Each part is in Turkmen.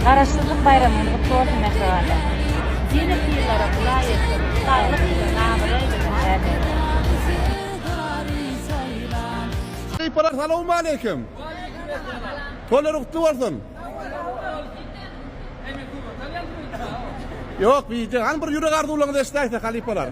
Garaşsyzlyk baýramyňyz gutly bolsun mähribanlar. Ýeneki ýyllara bulaý etsin. Saglyk bilen, abraý bilen. Ämin. Halypalar salowmaleýkim. Toýlar gutly bolsun. Ýok, wideo. Hany bir ýürek arzuwlaryňyzy eşidäýsek halypalar.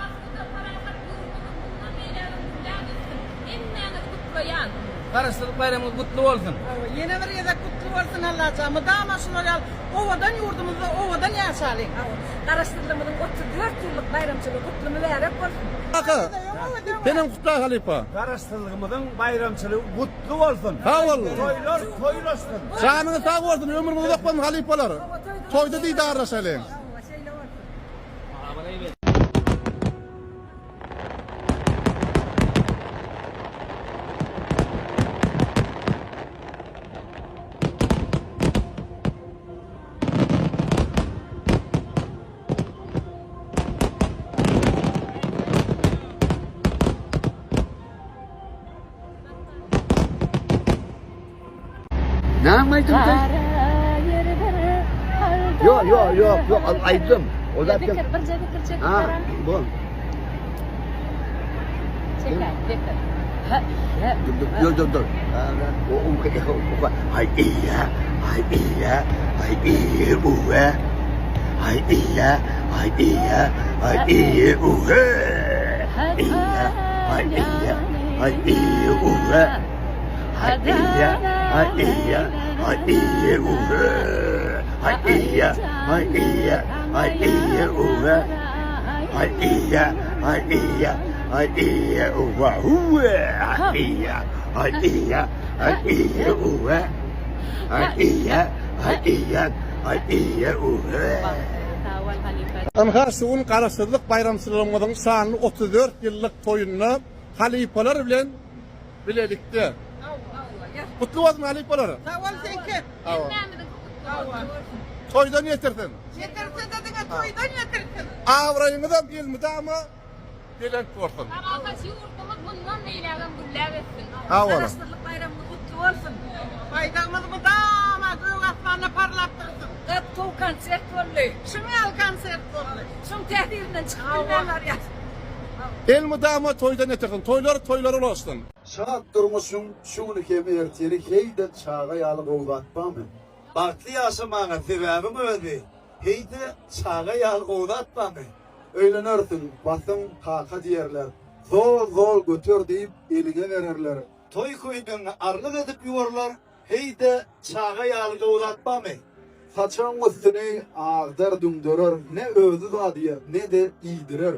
Asuda parahat ýurdumyz mundan beýlägem gülläp össün. Hemmäňizi gutlaýan. Garaşsyzlyk baýramyňyz gutly bolsun. Hawa ýene bir gezek gutly bolsun Allajan mydama şular ýaly owadan ýurdumyzda owadan ýaşalyň. Hawa Garaşsyzlygymyzyň 34 ýyllyk baýramçylygy gutly mübärek bolsun. Kaka, senem gutla halypa. Garaşsyzlygymyzyň baýramçylygy gutly bolsun. Sag bol. Toýlar toýlaşsyn. Janyňyz sag bolsun, ömrüňiz uzak bolsun halypalar. Toýda didarlaşalyň. Näme aýdym sen? Ýok, ýok, ýok, ýok, al aýdym. O zat Zikir, birje zikir çekip Ha, baran. bol. Çekäý, zikir. Ha, iya. Dur, dur, dur, dur, dur. O, o, o, o, Hay iya, hay iya, hay iya, uwe. Hay iya, hay iya, hay iya, uwe. Iya, hay iya, hay iya, uwe. Hay iya, hay iya, hay iya, uwe. Hay iya, hay iya, hay iya, uwe. Hay iya, hay iya, hay iya, uwe, uwe. Hay iya, hay iya, hay iya, uwe. Hay iya, hay iya, hay iya, uwe. Sag bol halypa. Ynha şu gün Garaşsyzlyk baýramçylygymyzyň şanly 34 ýyllyk toýunda halypalar bilen bilelikde. Gutly bolsun halypalar. Sag bol seňki. Hemmämiziň gutly bolsun. Toýdan ýetirsin. Ýetirse-de diňe toýdan ýetirsin. Abraýyňyzam elmydama belent bolsun. Parahat ýurdumyz mundan beýlägem gülläp össün. Sag boluň. Garaşsyzlyk baýramyňyz gutly bolsun. Baýdagymyz mydama gök asmanda parlap dursun. Gaty gowy konsert boldy. Şuň ýaly konsert boldy. Şoň täsirinden çykyp bilmän barýas. Elmydama toýdan ýetirsin. Toýlar toýlara ulaşsyn. Şat durmuşyň şu güni hem ertiri heý-de çaga ýaly gowy zat barmy? Bagtly ýaşamaga sebäbiň özi, heý-de çaga ýaly gowy zat barmy? Öýlenersiň, basym kaka diýerler. Zol-zol göter diýip eliňe bererler. Toý köýnegiňi arlyk edip ýuwarlar, heý-de çaga ýaly gowy zat barmy? Saçagyň üstüni agdar-düňderer, ne özi zat iýer, ne-de iýdirer.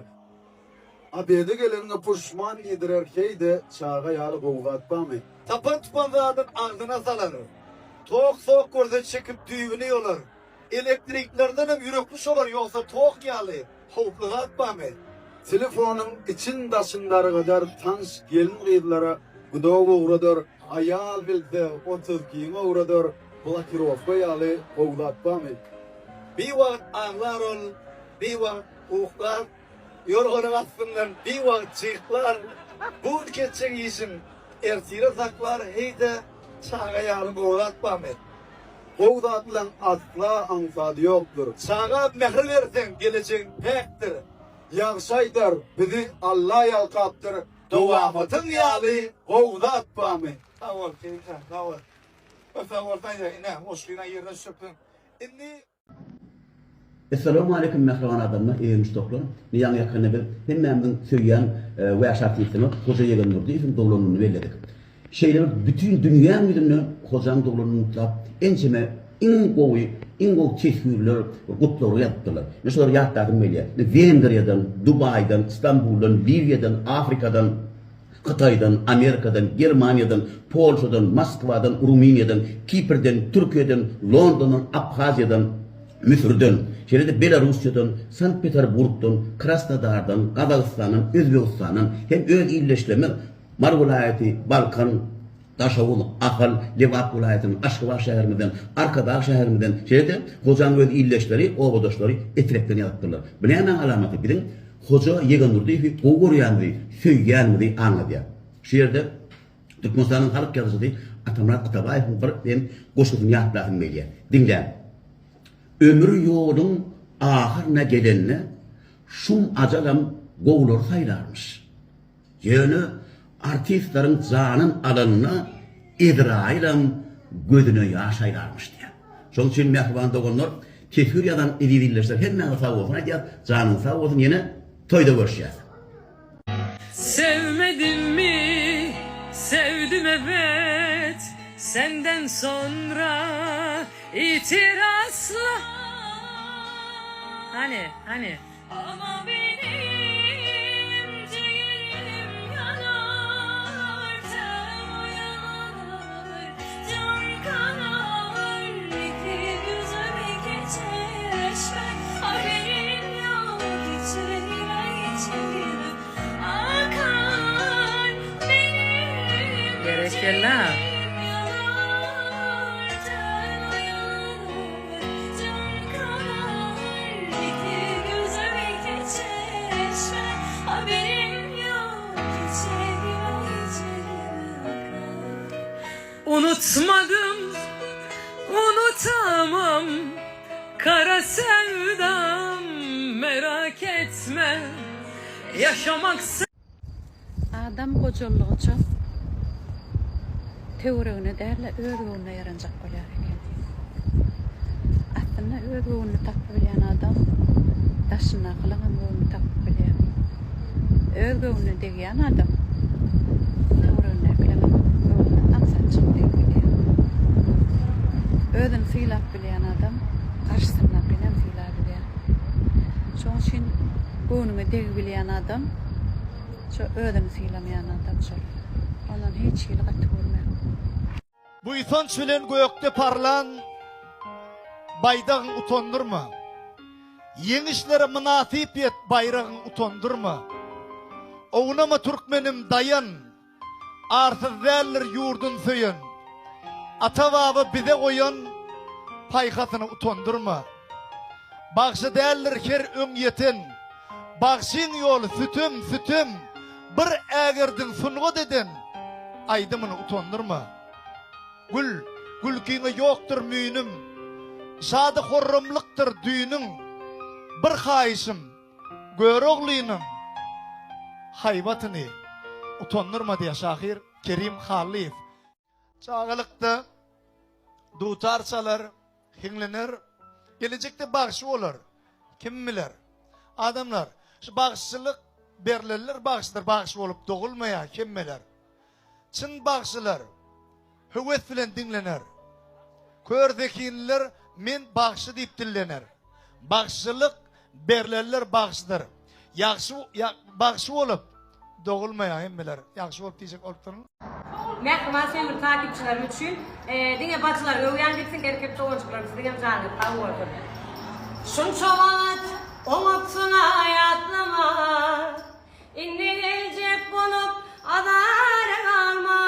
Obede geleniňe puşman iýdirer, heý-de çaga ýaly gowy zat barmy? Tapan-tupan zadyn agzyna salar. Tok-sok görse çekip düýbüni ýolar. Elektriklerdenem ýürekli şolar ýogsa tok ýaly howply zat barmy? Telefonyň için-daşyn dargadar, tanyş gelin-gyzlara gudok ugradar, aýal bilse otuzkiňi ugradar, blokirowka ýaly gowy zat barmy? Biwagt aglar ol, biwagt uklar. Ýorganyň astyndan biwagt jyklar, Bu günki etjek işiň ertire saklar, Heý-de, çaga ýaly gowy zat barmy? Gowy zatlaň asla aňsady ýokdur. Çaga mähir berseň, gelejegiň päkdir. Ýagşy aýdar, bizi Alla ýalkapdyr. Dowamatyň ýaly gowy zat barmy? Sag bol, Kerimjan, sag bol. Köp sag bol, Saýda, ine, goşgyny ýerine düşüripsiň. Indi. Essalamu Aleýkum mähriban adamlar eziz muşdaklar. Indi ýaňy ýakynda biz hemmämiziň söýýän wäşi artistimiz Hoja Ýegandurdyýewiň doglan gününi belledik. Şeýle bir bütin dünýäň ýüzünde Hojaň doglan gününi gutlap ençeme iň gowy iň gowy teswirler we gutlaglar ýazypdyrlar. Indi şolary ýatlasym gelýär. Indi Wengriýadan, Dubaýdan, Stambuldan, Liwiýadan, Afrikadan, Hytaýdan, Amerikadan, Germaniýadan, Polşadan, Moskwadan, Rumyniýadan, Kiprden, Türkiýeden, Londondan, Abhaziýadan, Müsürden, şeýle-de Belarussiýadan, Sankt-Peterburgdan, Krasnodardan, Gazagystandan, Özbegistandan hem öz ildeşlerimiz Mary welaýaty, Balkan, Daşoguz, Ahal, Lebap welaýatyndan, Aşgabat şäherimizden, Arkadag şäherimizden, şeýle-de Hojanyň öz ildeşleri, obadaşlary Etrekden ýazypdyrlar. Bu nämäň alamaty? Biziň Hoja Ýegandurdyýewi gowy görýänimizi, söýýänimizi aňladýar. Şu ýerde Türkmenistanyň halk ýazyjysy. Atamyrat Atabaýewiň bir men goşgusyny ýatlasym gelýär. Diňläň. Ömür ýoluň ahyryna gelende şum ajalam gowulary saýlarmyş. Ýöne artistleriň janyn alanda Ezraýylam gözüne ýaş aýlarmyş diýýär. Şonuň üçin mähriban doganlar, teswir ýazan eziz ildeşler hemmäňize sag bolsun aýdýas, janyňyz sag bolsun ýene toýda görüşýäs. Sevmedimmi sevdim evet senden sonra itirazla. Hany hany. Ama benim ciğerim yanar Ten uyanır can kanar İki gözüm iki çeşme Haberin yok içime içime akar Benim Berekella. ciğerim yanar Ten uyanır can kanar İki gözüm iki çeşme Haberim yok içime içime akar. Unutmadım, unutamam Kara sevdam merak etme Yaşamak Adam gojallygyça töweregine däl-de öz göwnüne ýaranjak bolýar eken. Aslynda öz göwnüni tapyp bilýän adam daşyndakylaňam göwnüni tapyp bilýär. Öz göwnüne degýän adam töweregindäkileňem göwnüne aňsatjyk degip bilýär. Özüni sylap bilýän adam garşysyndakyny hem sylabilýär. Şonuň üçin göwnüňe degibilýän adam şo özüni sylamaýan adam şol. Ondan hiç hili gaty görmäň. Buýsanç bilen gökde parlan Baýdagyň utandyrma. Ýeňişlere mynasyp ýet Baýragyň utandyrma. Ownama türkmenim daýan Arsyz däldir ýurdun söýen. Ata-baba bize goýan paýhasyny utandyrma. Bagşy däldir her öňýeten. Bagşyň ýoly sütem, sütem. Bir ägirdiň sungat eden aýdymyny utandyrma. Gül, gülkiňe ýokdur müýnüm. Şady-horramlykdyr düýnüň. Bir haýyşym, Göroglynyň haýbatyny utandyrma diýýär şahyr Kerim Hallyýew. Çagalykda dutar çalar, hiňlener, gelejekde bagşy bolar, kim biler. Adamlar, şu bagşyçylyk berlenler bagşydyr, bagşy bolup dogulmaýar hemmeler. Çyn bagşylar höwes bilen diňlener. Kör zehinliler men bagşy diýip dillener. Bagşyçylyk berlenler bagşydyr. Ýagşy bagşy bolup dogulmaýar hemmeler. Ýagşy bolup diýjek bolupdyryn. Mähriban söýgüli takipçilerim üçin diňe bajylary öwýän diýipsiň erkek doganjyklarym siziňem janyňyz sag bolsun. Şunça wagt oňatsyňa ýatlama. Indi geljek bolup azara galma.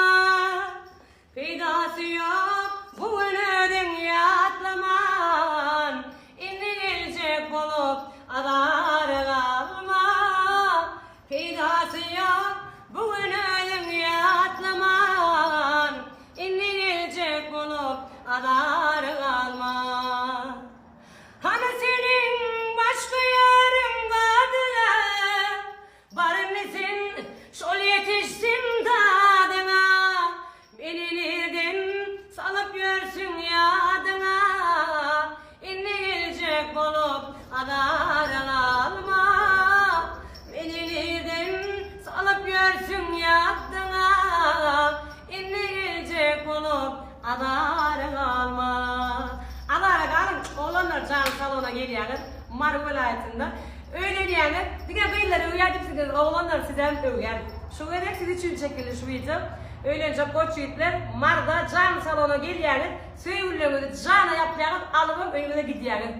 Peýdasy ýok bu gün özüň ýatlaman. Indi geljek bolup azara galma. Peýdasy ýok bu gün özüň ýatlaman. Indi geljek bolup azara galma. Hany seniň başga ýaryň bardyga, Baryny sen şol ýetişsin dadyňa, Meni nirden salyp ýörsüň ýadyňa, Indi geljek bolup azara galma. Meni nirden salyp ýörsüň ýadyňa, Indi geljek bolup azara galma. Azara galyň oglanlar janly salona gelýäňiz Mary welaýatynda öýlenýäňiz diňe gyzlar öwýär diýipsiňiz oglanlar sizem öwýän şu gezek siz üçin çekildi şu wideo öýlenjek goç ýigitler Maryda janly salona gelýäňiz söýgüliňizi jana ýapýaňyz alybam öýüňize gidýäňiz.